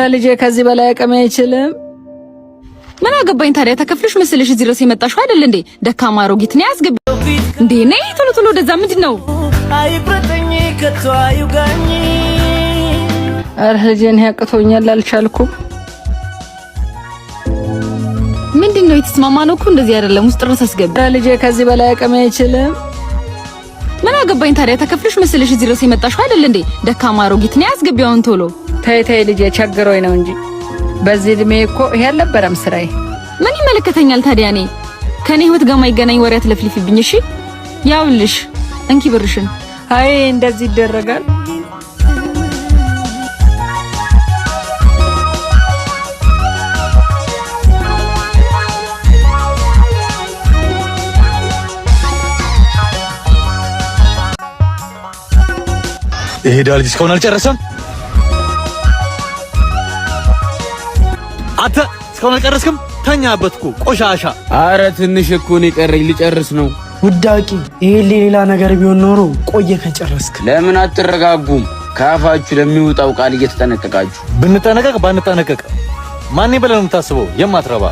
ልጄ ከዚህ በላይ አቅሜ አይችልም። ምን አገባኝ ታዲያ? ተከፍሎሽ መስልሽ እዚህ ድረስ የመጣሽው አይደል እንዴ? ደካማ አሮጊት ነይ አስገቢ። እንዴ ነይ ቶሎ ቶሎ ወደዛ። ምንድን ነው? አይብረጠኝ ከቶ አይውጋኝ። ኧረ ልጄ እኔ አቅቶኛል፣ አልቻልኩም። ምንድን ነው የተስማማ ነው እኮ እንደዚህ አይደለም። ውስጥ ድረስ አስገቢ። ኧረ ልጄ ከዚህ በላይ አቅሜ አይችልም። ምን አገባኝ ታዲያ? ተከፍሎሽ መስልሽ እዚህ ድረስ የመጣሽው አይደል እንዴ? ደካማ አሮጊት ነይ አስገቢ አሁን ቶሎ። ተይ ተይ ልጄ ቸግሮኝ ነው እንጂ በዚህ እድሜ እኮ ይሄ አልነበረም ስራዬ። ምን ይመለከተኛል ታዲያ? እኔ ከኔ ህይወት ጋር ማይገናኝ ወሬ አትለፍልፊብኝ እሺ? ያውልሽ እንኪ ብርሽን። አይ እንደዚህ ይደረጋል። ይሄ ልጅ እስካሁን አልጨረሰም። አንተ እስካሁን አልጨረስክም? ተኛበት እኮ ቆሻሻ። አረ ትንሽ እኮ ነው የቀረኝ፣ ልጨርስ ነው። ውዳቂ፣ ይሄ ሌላ ነገር ቢሆን ኖሮ ቆየ ከጨረስክ። ለምን አትረጋጉም? ከአፋችሁ ለሚወጣው ቃል እየተጠነቀቃችሁ። ብንጠነቀቅ ባንጠነቀቅ ማን ብለህ ነው የምታስበው? የማትረባ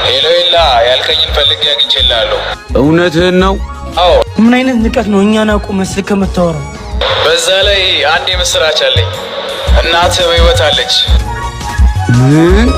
Hello ኤላ፣ ያልከኝን ፈልጌ አግኝቼልሃለሁ። እውነትህን ነው? አዎ። ምን አይነት ንቀት ነው? እኛን አቁመህ ስልክ የምታወራው? በዛ ላይ አንድ የምስራች አለኝ። እናትህ በሕይወት አለች። ምን?